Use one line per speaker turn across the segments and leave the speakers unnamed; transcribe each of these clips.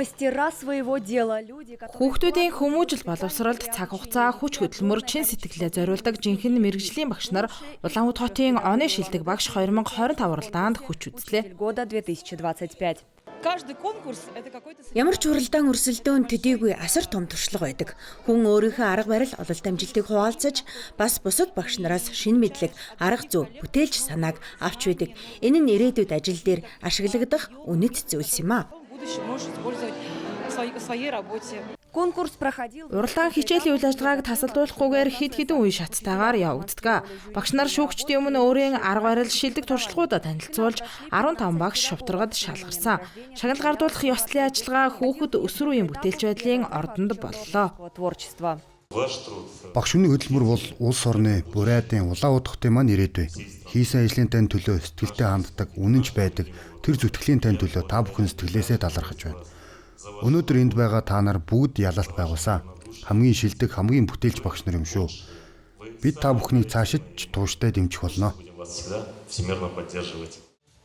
Мастера своего дела, люди, которые
Хүүхдүүдийн хүмүүжил боловсролд цаг хугацаа, хүч хөдөлмөр, чин сэтгэлээ зориулдаг жинхэнэ мэргэжлийн багш нар Улаанбаатар хотын оны шилдэг багш 2025 уралдаанд хүч үзлээ.
Года 2025.
Каждый конкурс это какой-то
Ямар ч уралдаан өрсөлдөөн төдийгүй асар том туршлага байдаг. Хүн өөрийнхөө арга барил, ололт амжилтыг хуваалцаж, бас бусад багш нараас шинэ мэдлэг, арга зүй, бүтээлч санааг авч байдаг. Энэ нь ирээдүйд ажил дээр ашиглагдах үнэт зүйлс юм аа.
в будущем можешь использовать в своей работе.
Конкурс проходил
Уралдаан хичээлийн үйл ажиллагааг тасалдуулахгүйгээр хэд хэдэн үе шаттайгаар явагддаг. Багш нар шүүгчдийн өмнө өөрийн арга барил, шилдэг туршлагуудаа танилцуулж 15 багш шувтаргад шалгарсан. Шагнал гардуулах ёслолын ажиллагаа хүүхэд өсвөр үеийн бүтээлч байдлын ордонд боллоо.
творчества.
Багш хүний хөдөлмөр бол улс орны, бурайдын, Улаанбаатар хотын маань ирээдүй. Хийсэн ажлын тань төлөө сэтгэлтэй ханддаг, үнэнч байдаг тэр зүтгэлийн тань төлөө та бүхэн сэтгэлээсээ талархаж байна. Өнөөдөр энд байгаа та нар бүгд ялалт байгуулсан. Хамгийн шилдэг, хамгийн бүтээлч багш нар юм шүү. Бид та бүхнийг цаашид ч тууштай дэмжих болно.
Будем вас всегда всемерно поддерживать.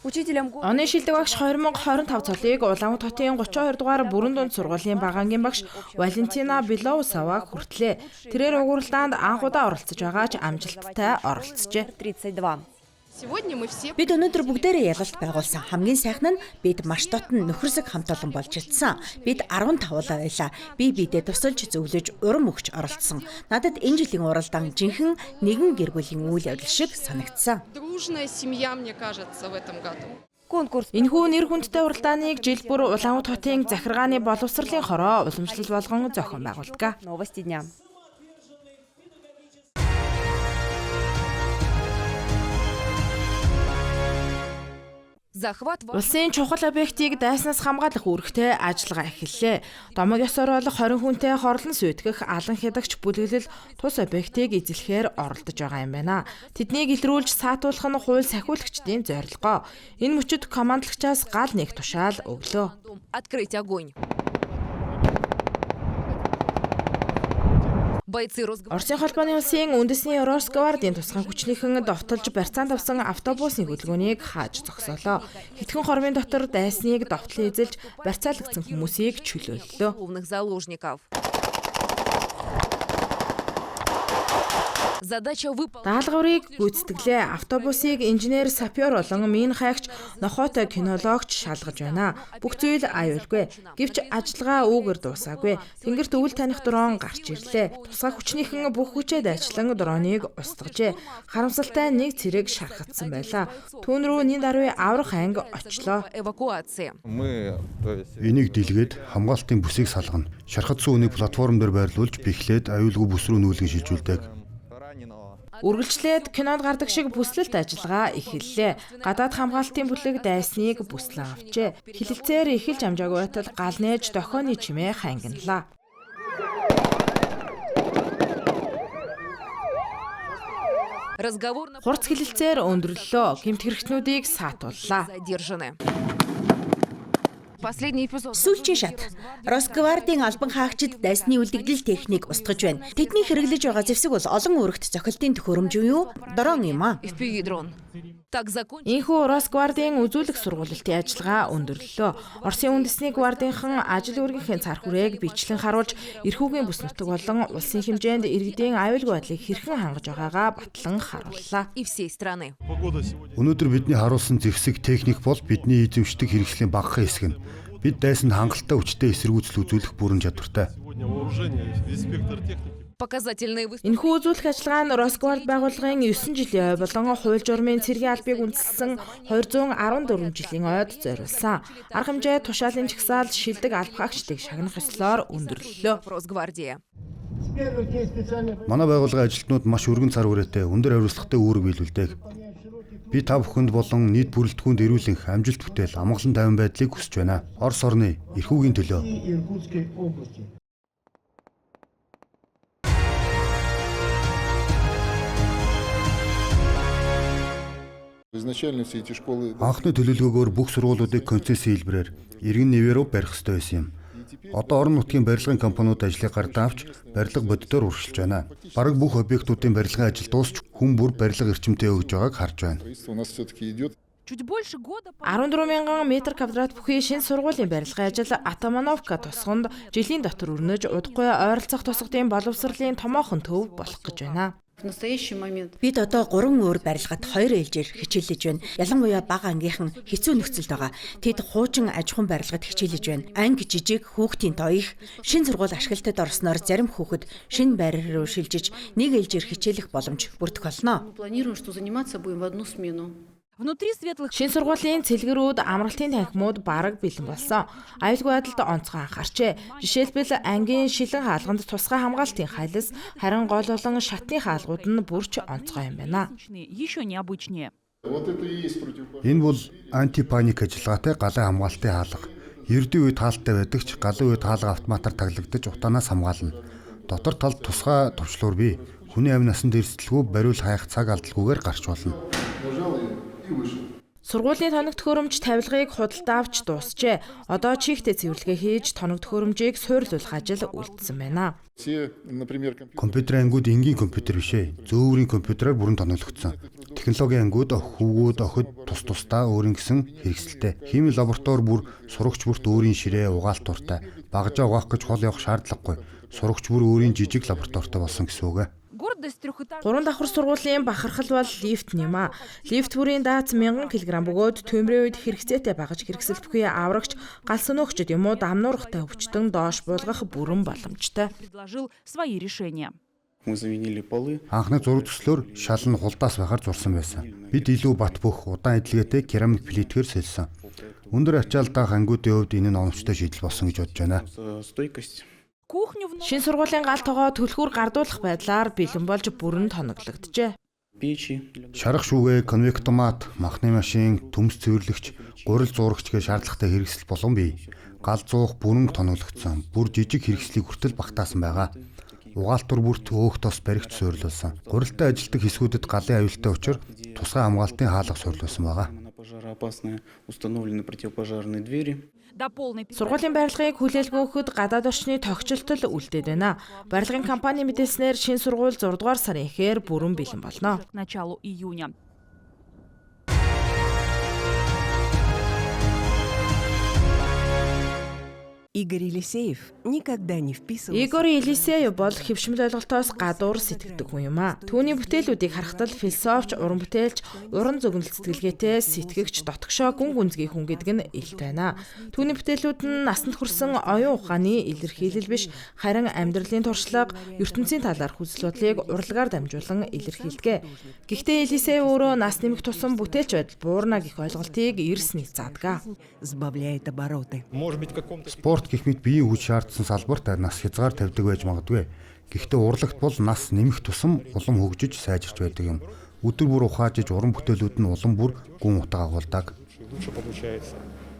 Учителям года
Оны шилдэг багш 2025 цолыг Улаанбаатар хотын 32 дугаар бүрэн дунд сургуулийн багангийн багш Валентина Белоусова хүртлээ. Тэрээр уг уралдаанд анх удаа оролцож байгаа ч амжилттай оролцжээ.
32.
Сегодня мы все
Бид өнөөдөр бүгдээрээ ялалт байгуулсан. Хамгийн сайхан нь бид маш дотно нөхөрсөг хамт олон болж чадсан. Бид 15 улаа байлаа. Би бидээ тусалж, зөвлөж, урам өгч оролцсон. Надад энэ жилийн уралдаан жинхэнэ нэгэн гэр бүлийн үйл явдал шиг санагдсан.
дружная семья, мне кажется, в этом году.
Конкурс
Энэхүү нэр хүндтэй уралдааныг жил бүр Улаанбаатар хотын захиргааны боловсролын хороо уламжлал болгон зохион байгуулдаг.
Новости дня.
Захват
Улсын чухал объектыг дайснаас хамгаалах үүрэгтэй ажиллагаа эхэллээ. Домог ёсоор болох 20 хүнтэй хорлон сүйтгэх алан хядагч бүлэглэл тус объектыг эзлэхээр оролдож байгаа юм байна. Тэднийг илрүүлж саатуулах нь хууль сахиулагчдын зорилгоо. Энэ мөчид командлагчаас гал нэг тушаал өглөө.
дом открыть огонь. Бойцы Росгвардии
Оросын холбооны улсын үндэсний Росгвардийн тусгай хүчнийхэн довтолж барьцаанд авсан автобусны хөдөлгөөнийг хааж зогсоолоо. Хэдхэн хормын дотор дайсныг довтлон эзэлж барьцаалагдсан хүмүүсийг чөлөөллөө.
условных заложников. Задача выполнена.
Даалгаврыг гүйцэтгэлээ. Автобусыг инженер сапёр болон мин хайгч нохойтой кинологч шалгаж байна. Бүх зүйл аюулгүй. Гэвч ажиллагаа үүгээр дуусаагүй. Тэнгэрт өвөл таних дрон гарч ирлээ. Тусгай хүчнийхэн бүх хүчээ дайчлан дроныг устгажээ. Харамсалтай нэг цэрэг шархагдсан байлаа. Түүн рүү нин даруй аврах анги очлоо.
Эвакуации.
Мы, то есть,
Энийг дэлгээд хамгаалтын бүсийг салгана. Шархадсан үнийг платформ дээр байрлуулж бэхлээд аюулгүй бүс рүү нүүлгэн шилжүүлдэг.
раненого
Үргэлжлээд кинонд гардаг шиг бүслэлт ажиллагаа эхэллээ. Гадаад хамгаалтын бүлэг дайсныг бүслэн авчээ. Хилэлцээр эхэлж амжаагүй байтал гал нээж дохионы чимээ хангиналаа.
Разговор на
Хурц хилэлцээр өндөрлөлөө. Гэмт хэрэгтнүүдийг саатууллаа.
задержаны. Последний эпизод.
Сүүлчийн шат. Росгвардийн албан хаагчид дайсны үлдэгдэл техник устгаж байна. Тэдний хэрэглэж байгаа зэвсэг бол олон үүрэгт зохилтын төхөөрөмж буюу дрон юм аа.
FPV дрон. Так закончилась.
Энэхүү Росгвардийн үзүүлэх сургуулилтын ажиллагаа өндөрлөлөө. Оросын үндэсний гвардийнхан ажил үүргийнхээ цар хүрээг бичлэн харуулж эрхүүгийн бүс нутаг болон улсын хэмжээнд иргэдийн аюулгүй байдлыг хэрхэн хангаж байгаагаа батлан харууллаа.
И всей страны.
Өнөөдөр бидний харуулсан зэвсэг техник бол бидний эзэмшдэг хэрэгслийн багахан хэсэг нь. Бид дайсанд хангалттай хүчтэй эсэргүүцэл үзүүлэх бүрэн чадвартай.
Сегодня вооружение, весь спектр техники.
Показательные выступления.
Энэхүү үзүүлэх ажиллагаа нь Росгвард байгууллагын 9 жилийн ой болон хууль журмын цэргийн албыг үндэслэсэн 214 жилийн ойд зориулсан. Арга хэмжээ тушаалын жагсаал шилдэг албахагчдыг шагнах ёслолоор өндөрлөлөө.
Росгвардии.
Манай байгууллагын ажилтнууд маш өргөн цар хүрээтэй, өндөр хариуцлагатай үүрэг биелүүлдэг. Би та бүхэнд болон нийт бүрэлдэхүүнд эрүүл энх, амжилт бүтээл, амгалан тайван байдлыг хүсэж байна. Орос орны эрхүүгийн төлөө.
Изначально все эти школы
Анхны төлөвлөгөөгөөр бүх сургуулиудыг концессийн хэлбэрээр иргэн нэвээ рүү барих ёстой байсан юм. Одоо орон нутгийн барилгын компаниуд ажлыг гардан авч барилга бодитоор урагшилж байна. Бараг бүх объектуудын барилгын ажил дуусч хүн бүр барилга эрчимтэй өгж байгааг харж байна.
строительство у нас все-таки идет.
Чуть больше года
14 мянган метр квадрат бүхий шинэ сургуулийн барилгын ажил Атамановка тосгонд жилийн дотор өрнөж, удахгүй ойролцоох тосгодын боловсролын томоохон төв болох гэж байна.
В настоящий момент
Бид одоо 3 өөр барилгад 2 ээлжээр хичээллэж байна. Ялангуяа бага ангийнхан хэцүү нөхцөлд байгаа. Тэд хуучин аж ахуйн барилгад хичээллэж байна. Анги жижиг, хүүхдийн тоо их. Шинэ сургууль ашиглалтад орсноор зарим хүүхэд шинэ байр руу шилжиж нэг ээлжээр хичээлэх боломж бүрдэх болно.
мы планируем, что заниматься будем в одну смену.
Внутри светлых
Шинэ сургуулийн цэлгэрүүд, амралтын танхимууд бараг бэлэн болсон. Аюулгүй байдалд онцгой анхаарчээ. Жишээлбэл, ангийн шилэн хаалганд тусгай хамгаалтын хайлс, харин гол болон шатны хаалгууд нь бүрч онцгой юм байна.
еще необычнее.
Вот это и есть противопожар.
Энэ бол антипаник ажиллагаатай галын хамгаалтын хаалга. Ердийн үед хаалттай байдаг ч галын үед хаалга автоматар таглагдаж утаанаас хамгаална. Дотор талд тусгай товчлуур бий. Хүний амь насанд эрсдэлгүй бариул хайх цаг алдалгүйгээр гарч болно.
Нажал и вышел.
Сургуулийн тоног төхөөрөмж тавилгыг худалдаа авч дуусчээ. Одоо чихтэй цэвэрлэгээ хийж тоног төхөөрөмжийг суйрлуулах ажил үлдсэн байна.
Все, например, компьютеры.
Компьютер ангиуд энгийн компьютер биш ээ. Зөөврийн компьютераар бүрэн тоноглогдсон. Технологийн ангиуд хүүгүүд охид тус тусдаа өөрийн гэсэн хэрэгсэлтэй. Химийн лаборатори бүр сурагч бүрт өөрийн ширээ угаалт тууртай. Багажаа угаах гэж хол явах шаардлагагүй. Сурагч бүр өөрийн жижиг лабораторитой болсон гэсэн үг ээ.
Гордость трехэтажного
Гурван давхар сургуулийн бахархал бол лифт юм а. Лифт бүрийн дац 1000 кг бөгөөд төмрийн үед хэрэгцээтэй багаж хэрэгсэл бүхий аврагч, гал сөнөөгчд юм уу дамнуургатай өвчтөн доош буулгах бүрэн боломжтой.
предложил свои решения.
Мы заменили полы.
Анхны зураг төслөөр шал нь хулдаас байхаар зурсан байсан. Бид илүү бат бөх удаан эдлгээтэй керамик плиткээр сольсон. Өндөр ачаал даах ангиудын хувьд энэ нь оновчтой шийдэл болсон гэж бодож байна.
Стойкость.
Кухню в новом
Шинэ сургуулийн гал тогоо түлхүүр гардуулах байдлаар бэлэн болж бүрэн тоноглогджээ.
Печи.
Шарах шүүгээ, конвектомат, махны машин, төмс цэвэрлэгч, гурил зуурагч гэх шаардлагатай хэрэгсэл болон бий. Гал зуух бүрэн тоноглогдсон. Бүр жижиг хэрэгслийг хүртэл багтаасан байгаа. Угаалтур бүрт өөх тос баригч суйрлуулсан. Гурилтай ажилтдаг хэсгүүдэд галын аюултай учир тусгай хамгаалтын хаалга суйрлуулсан байгаа.
На пожароопасные установлены противопожарные двери.
до полной
Сургуулийн барилгыг хүлээлгөөхөд гадаад орчны тохижилтол үлдээд байна. Барилгын компани мэдээлснээр шинэ сургууль 6 дугаар сарын эхээр бүрэн бэлэн болно.
к началу июня.
Игорь Елисеев никогда не вписывался
Игорь Елисеев бол хэвшмэл ойлголтоос гадуур сэтгэдэг хүн юм а. Түүний бүтээлүүдийг харахад л философч, уран бүтээлч, уран зөгнөл сэтгэлгээтэй сэтгэгч, дотгошоо гүн гүнзгий хүн гэдэг нь илт байна. Түүний бүтээлүүд нь насанд хүрсэн оюун ухааны илэрхийлэл биш, харин амьдралын туршлага, ертөнцийн талаарх үзэл бодлыг урлагаар дамжуулан илэрхийлдэг. Гэхдээ Елисеев өөрөө нас нэмэх тусам бүтээлч байдал буурна гэх ойлголтыг эрс нэг заадаг.
сбавляет обороты.
Может быть, в каком-то
Спорт гэх мэт биеийн хүч шаардсан салбарт нас хязгаар тавьдаг байж магадгүй. Гэхдээ урлагт бол нас нэмэх тусам улам хөгжиж сайжирч байдаг юм. Өдөр бүр ухаажиж уран бүтээлүүд нь улам бүр гүн утга агуулдаг.
лучше получается.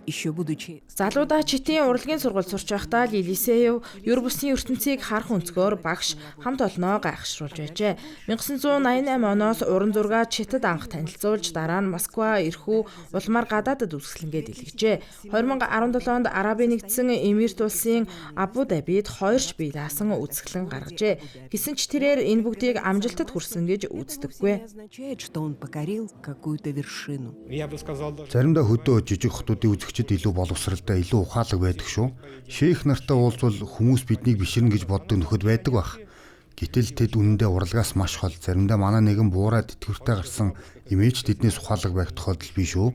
Еще будучи
Залуудаа Читийн урлагийн сургуульд сурч байхдаа л Елисеев ер бусын ертөнцийг харах өнцгөөр багш хамт олноо гайхшруулж байжээ. 1988 оноос уран зургаа Читад анх танилцуулж дараа нь Москва, Эрхүү, улмаар гадаадад үзэсгэлэнгээ дэлгэжээ. 2017 онд Арабын нэгдсэн Эмирт улсын Абу Дабид хоёрч бие даасан үзэсгэлэн гаргажээ. Гэсэн ч тэрээр энэ бүгдийг амжилтад хүрсэн гэж үздэггүй.
не означает, что он покорил какую-то вершину.
Я бы сказал даже.
Заримдаа хөдөө жижиг хотуудын үзэгчид илүү боловсралтай, илүү ухаалаг байдаг шүү. Шейх нартай уулзвал хүмүүс биднийг биширнэ гэж боддог нөхөд байдаг бах. Гэтэл тэд үнэндээ урлагаас маш хол. Заримдаа манай нэгэн буураад итгэвртэй гарсан имиж тэднээс ухаалаг байх тохиолдол биш үү?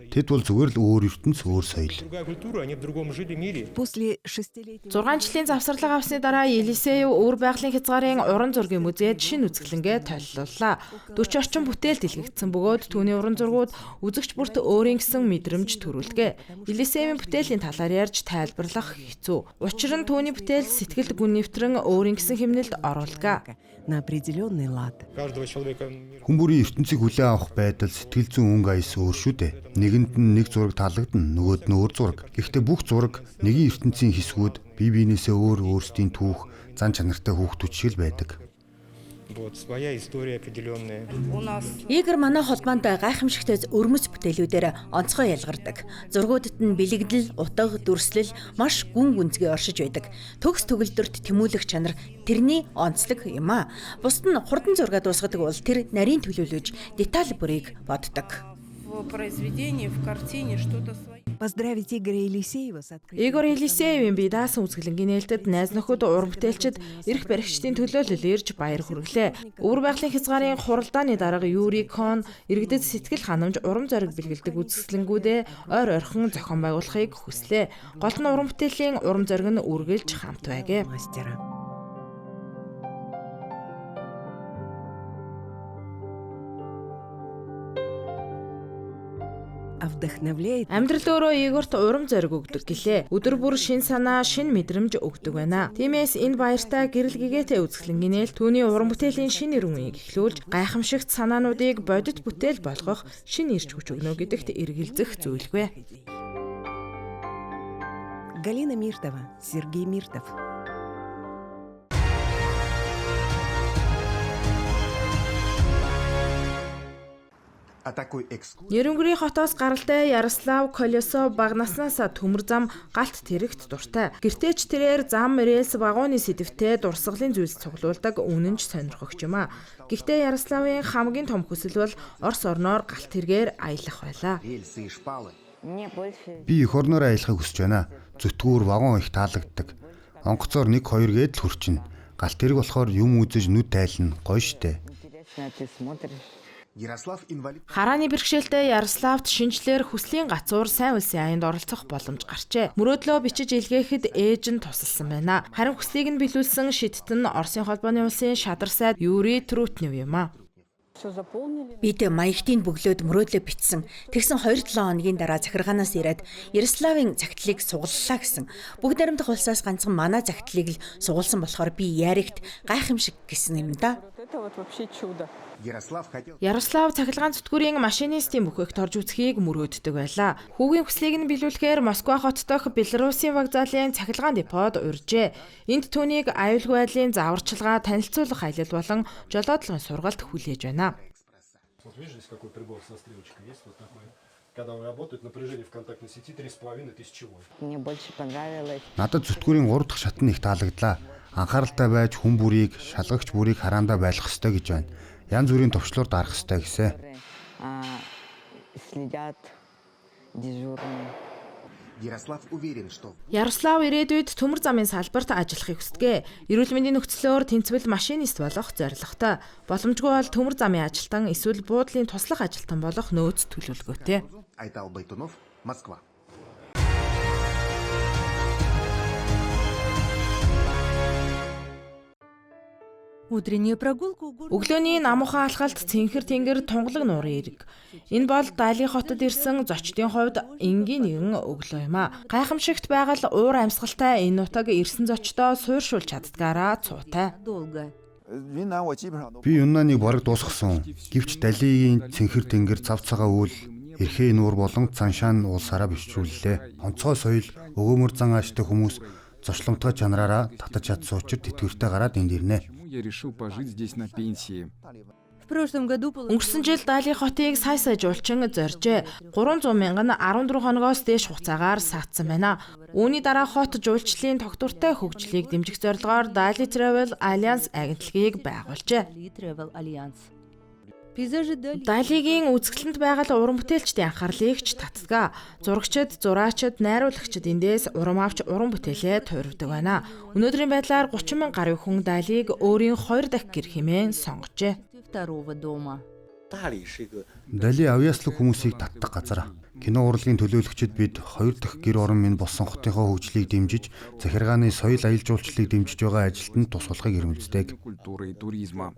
Тэд бол зүгээр л өөр ертөнц, өөр соёл.
Другая культура, они в другом жили мире.
После шестилетнего
6 жилийн завсарлага авсны дараа Елисеев өвөр байгалийн хязгаарын уран зургийн музейд шинэ үзэсгэлэнгээ толилууллаа. 40 орчим бүтээл дэлгэгдсэн бөгөөд түүний уран зургууд үзэгч бүрт өөрийн гэсэн мэдрэмж төрүүлдэг. Елисеевийн бүтээлийн талаар ярьж тайлбарлах хэцүү. Учир нь түүний бүтээл сэтгэлд гүн нэвтрэн өөрийн гэсэн хэмнэлд оруулдаг.
на определенный лад.
Каждого человека мир.
Хүн бүрийн ертөнцийг хүлээн авах байдал, сэтгэл зүйн өнгө аяс өөр шүү дээ. Нэгэнд нь нэг зураг таалагдана, нөгөөд нь өөр зураг. Гэхдээ бүх зураг нэгэн ертөнцийн хэсгүүд бие биенээсээ өөр өөрсдийн түүх, зан чанартай хүүхдүүд шиг л байдаг.
Вот, своя история определенная.
У нас
Игорь манай холбоонд гайхамшигтай өрмөц бүтээлүүдээр онцгой ялгардаг. Зургуудад нь бэлэгдэл, утга, дүрслэл маш гүн гүнзгий оршиж байдаг. Төгс төгөлдөрт тэмүүлэх чанар тэрний онцлог юм а. Бусд нь хурдан зураг дуусгадаг бол тэр нарийн төлөөлөж деталь бүрийг боддог.
Произведение в картине что-то свое.
Поздравить Игоря Елисеева с открытием.
Игор Елисеевийн бие даасан үзэсгэлэнгийн нээлтэд найз нөхөд, уран бүтээлчид, эрх баригчдын төлөөлөл ирж баяр хүргэлээ. Өвөр байгалийн хязгаарын хуралдааны дарга Юрий Кон иргэдэд сэтгэл ханамж, урам зориг бэлгэлдэг үзэсгэлэнгүүдээ ойр ойрхон зохион байгуулахыг хүслээ. Гол нь уран бүтээлийн урам зориг нь үргэлж хамт байгээ.
Мастера. Вдохновляет.
Амьдрал өөрөө Игорт урам зориг өгдөг гэлээ. Өдөр бүр шин санаа, шин мэдрэмж өгдөг байна. Тиймээс энэ баяртай гэрэл гэгээтэй үзэсгэлэнгийн нээлт түүний уран бүтээлийн шинэ эрүүнийг эхлүүлж, гайхамшигт санаануудыг бодит бүтээл болгох шинэ эрч хүч өгнө гэдэгт эргэлзэх зүйлгүй.
Галина Миртова, Сергей Миртов.
Нэрүнгэрийн хотоос гаралтай Ярослав Колесов бага наснаасаа төмөр зам галт тэрэгт дуртай. Гэртээ ч тэрээр зам, рельс, вагоны сэдэвтэй дурсгалын зүйлс цуглуулдаг үнэн ч сонирхогч юм а. Гэхдээ Ярославын хамгийн том хүсэл бол Орос орноор галт тэргээр аялах байлаа.
Би эх орноор аялахыг хүсэж байна. Зүтгүүр вагон их таалагддаг. Онгоцоор 1 2 гээд л хүрчинэ. Галт тэрэг болохоор юм үзэж нүд тайлна. Гоё штэ.
Харааны бэрхшээлтэй Ярославт шинжлэр хүслийн гацуур сайн улсын аянд оролцох боломж гарчээ. Мөрөөдлөө бичиж илгээхэд ээж нь тусалсан байна. Харин хүслийг нь биелүүлсэн шидт нь Оросын холбооны улсын шадар сайд Юрий Трутнев юм а.
Бид маягтыг бөглөөд мөрөөдлөө бичсэн. Тэгсэн 2-7 хоногийн дараа захиргаанаас ирээд Ярославын цагтлыг сугаллаа гэсэн. Бүгд найрамдах улсаас ганцхан манай цагтлыг л сугалсан болохоор би яригт гайхамшиг гэсэн юм да.
Ярослав цахилгаан зүтгүүрийн машинистийн бүхээгт орж үзхийг мөрөөддөг байлаа. Хүүгийн хүслийг нь биелүүлэхээр Москва хот дахь Белорусын вокзалын цахилгаан депод урьжээ. Энд түүнийг аюулгүй байдлын зааварчилгаа, танилцуулах аялал болон жолоодлогын сургалт хүлээж байна.
Вот видишь, здесь какой прибор со стрелочкой есть, вот такой. Когда он работает, напряжение в контактной сети 3,5 тысячи вольт.
Мне больше понравилось.
Надад зүтгүүрийн 3 дахь шат нь их таалагдлаа. Анхааралтай байж хүн бүрийг, шалгагч бүрийг хараандаа байлгах ёстой гэж байна. Янз бүрийн товчлуур дарах ёстой гэсэн.
Следят дежурные.
Ярослав ирээдүйд төмөр замын салбарт ажиллахыг хүсдэг. Эрүүл мэндийн нөхцлөөр тэнцвэл машинист болох зорилготой. Боломжгүй бол төмөр замын ажилтан эсвэл буудлын туслах ажилтан болох нөөц төлөвлөгөөтэй.
Айтал Байтунов, Москва.
Утренняя прогулка у гор...
Өглөөний намуухан алхалт цэнхэр тэнгэр тунгалаг нуурын эрэг. Энэ бол Дали хотод ирсэн зочдын хувьд энгийн нэгэн өглөө юм а. Гайхамшигт байгаль уур амьсгалтай энэ нутаг ирсэн зочдоо сууршуулж чаддгаараа цуутай.
Долго.
Би Юннаныг бараг дуусгасан. Гэвч Далигийн цэнхэр тэнгэр цав цагаан үйл эрхээ нуур болон Цаншаан уулсаараа бишрүүллээ. Онцгой соёл, өгөөмөр зан ааштай хүмүүс зочломтгой чанараараа татаж чадсан учир тэтгэвртэй гараад энд ирнэ.
Я решил пожить здесь на пенсии.
В прошлом году
Өнгөрсөн жил Дали хотыг сая сая жуулчин зорьжээ. 300 мянган 14 хоногоос дээш хугацаагаар саатсан байна. Үүний дараа хот жуулчлалын тогтвортой хөгжлийг дэмжих зорилгоор Dali Travel Alliance агентлагийг байгуулжээ.
Travel Alliance. Пейзажи Дали.
Далигийн үзэсгэлэнт байгаль уран бүтээлчдийн анхаарлыг ч татдаг. Зурагчид, зураачид, найруулагчид эндээс урам авч уран бүтээлээ туурвдаг байна. Өнөөдрийн байдлаар 30 мянган гаруй хүн Далиг өөрийн 2 дахь гэр хэмээн сонгожээ.
Второго дома.
Дали авьяаслаг хүмүүсийг татдаг газар. Кино урлагийн төлөөлөгчид бид 2 дахь гэр орон минь болсон хотынхоо хөгжлийг дэмжиж, захиргааны соёл аялал жуулчлалыг дэмжиж байгаа ажилтнанд тус болохыг эрмэлздэг.
Культуры и туризма.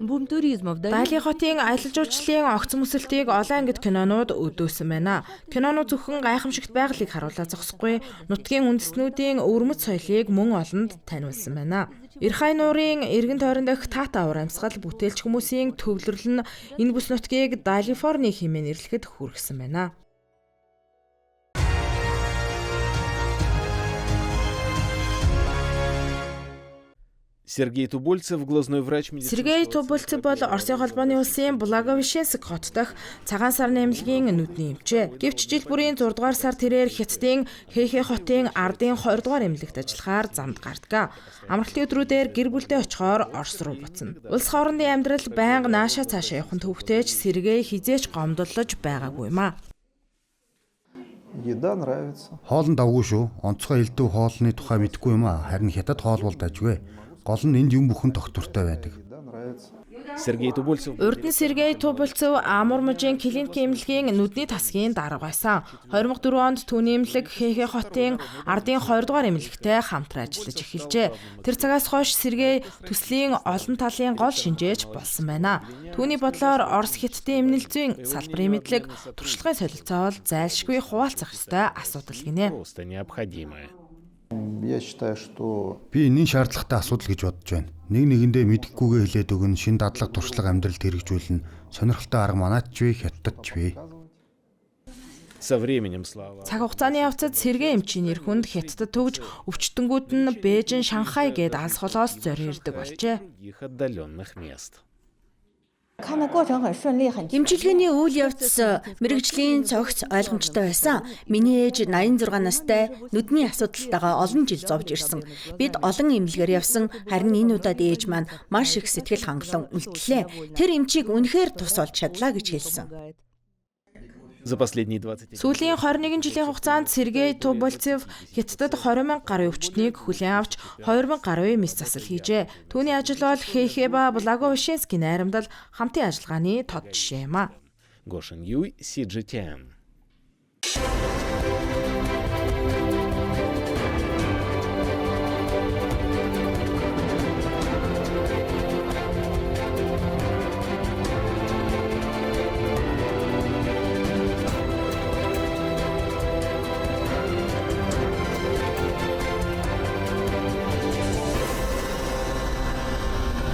Бум туризма в Дали.
Дали хотын аялал жуулчлалын огцом өсөлтийг олон ангид кинонууд өдөөсөн байна. Кинонууд зөвхөн гайхамшигт байгалыг харуулаад зогсохгүй, нутгийн үндэстнүүдийн өвөрмөц соёлыг мөн олонд таниулсан байна. Эрхай нуурын эргэн тойрон дэх Тата уур амьсгал бүтээлч хүмүүсийн төвлөрөл нь энэ бүс нутгийг Далифорни хэмээн нэрлэхэд хүргэсэн байна.
Сергей Тубольцев, глазной врач.
Сергей Тубольцев бол Оросын холбооны улсын Благовещенск хот дахь Цагаан сарны эмнэлгийн нүдний эмч. Гэвч жил бүрийн 6 дугаар сар тэрээр Хятадын Хэйхэ хотын ардын 20 дугаар эмнэлэгт ажиллахаар замд гардаг. Амралтын өдрүүдээр гэр бүлдээ очихоор Орос руу буцна. Улс хоорондын амьдрал байнга наашаа цаашаа явах нь төвөгтэй ч Сергей хэзээ ч гомдоллож байгаагүй юм а.
Еда нравится.
Хоол нь давгүй шүү. Онцгой элдэв хоолны тухай мэдэхгүй юм аа. Харин хятад хоол бол дажгүй. Гол нь энд юм бүхэн тогтвортой байдаг.
Еда нравится.
Сергей Тубольцев.
Урд нь Сергей Тубольцев Амур мужийн клиникийн эмнэлгийн нүдний тасгийн дарга байсан. 2004 онд түүний эмнэлэг Хэйхэ хотын ардын 20 дугаар эмнэлэгтэй хамтран ажиллаж эхэлжээ. Тэр цагаас хойш Сергей төслийн олон талын гол шинжээч болсон байна. Түүний бодлоор Орос Хятадын эмнэлэг зүйн салбарын мэдлэг, туршлагын солилцоо бол зайлшгүй хуваалцах ёстой асуудал гинэ.
Просто необходимое.
Я считаю, что
Би энийн шаардлагатай асуудал гэж бодож байна. Нэг нэгэндээ мэдэхгүйгээ хэлээд өгнө, шинэ дадлага туршлага амьдралд хэрэгжүүлнэ. Сонирхолтой арга манайд ч бий, хятадд ч бий.
Со временем слава.
Цаг хугацааны явцад Сергей эмчийн нэр хүнд Хятадд төгж өвчтөнгүүд нь Бээжин, Шанхай гээд алс холоос зорио ирдэг болжээ.
Других отдаленных мест.
Эмчилгээний үйл явц мэргэжлийн цогц ойлгомжтой байсан. Миний ээж 86 настай нүдний асуудалтайгаа олон жил зовж ирсэн. Бид олон эмнэлгээр явсан, харин энэ удаад ээж маань маш их сэтгэл хангалуун үлдлээ. Тэр эмчийг үнэхээр тус болж чадлаа гэж хэлсэн.
За последние 20
Сүүлийн 21 жилийн хугацаанд Сергей Тубольцев Хятадд 20 мянга гаруй өвчтөнийг хүлээн авч 2 мянга гаруй мэс засал хийжээ. Түүний ажил бол Хэйхэ ба Благовещенскийн найрамдал хамтын ажиллагааны тод жишээ юм а.
Гошин Юй, CGTN.